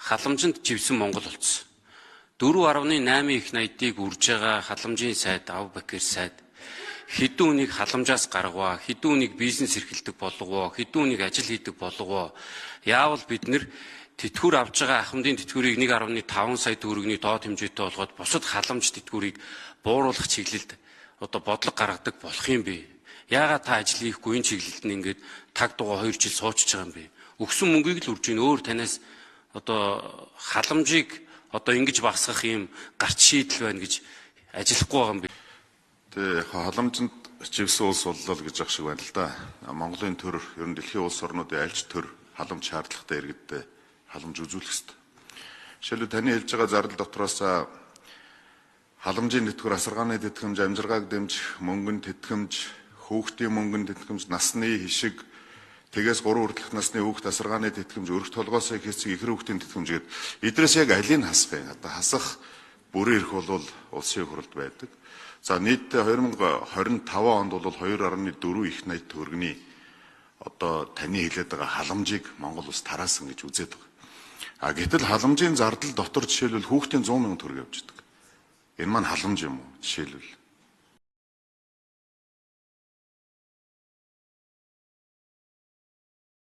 Халамжинд живсэн Монгол улс. 4.8 их 80-ыг үрж байгаа халамжийн сайд Авбакир сайд хэдэн үнийг халамжаас гаргаваа, хэдэн үнийг бизнес эрхэлдэг болгоо, хэдэн үнийг ажил хийдэг болгоо. Яавал бид нэр тэтгэвэр авж байгаа ахмадын тэтгэврийг 1.5 сая төгрөгийн доод хэмжээтэй болгоод бусад халамж тэтгэврийг бууруулах чиглэлд одоо бодлого гаргадаг болох юм бэ? Яагаад та ажил хийхгүй энэ чиглэлд нь ингээд таг дугаа 2 жил суучж байгаа юм бэ? Өгсөн мөнгийг л үрж ийн, өөр танаас одоо халамжийг одоо ингэж багасгах юм гарч шийдэл байна гэж ажиллахгүй байгаа юм бэ? Тэ яг халамжинд живсэн улс боллоо л гэж ах шиг байна л да. Монголын төр, ер нь дэлхийн улс орнуудын альж төр халамж шаардлагатай иргэдтэй халамж үзүүлэх ёстой. Жишээлбэл, таны хэлж байгаа зардал дотроос халамжийн тэтгэвэр, асаргааны тэтгэмж, амжиргааг дэмжих, мөнгөн тэтгэмж, хүүхдийн мөнгөн тэтгэмж, насны хишиг, тэгээс 3 хүртэлх насны хүүхд асаргааны тэтгэмж, өрх толгоос хэсэг ихэр хүүхдийн тэтгэмж гээд эдрээс яг алийг хасах юм? Одоо хасах бүрэн эрх бол улсын хурлд байдаг. За, нийтдээ 2025 онд бол 2.4 их 80 төгрөгийн одоо таны хэлээд байгаа халамжийг Монгол улс тараасан гэж үзээд байгаа. А гэтэл халамжийн зардал дотор жишээлбэл хүүхдийн 100 сая төгрөг явж идэг. Энэ маань халамж юм уу? Жишээлбэл.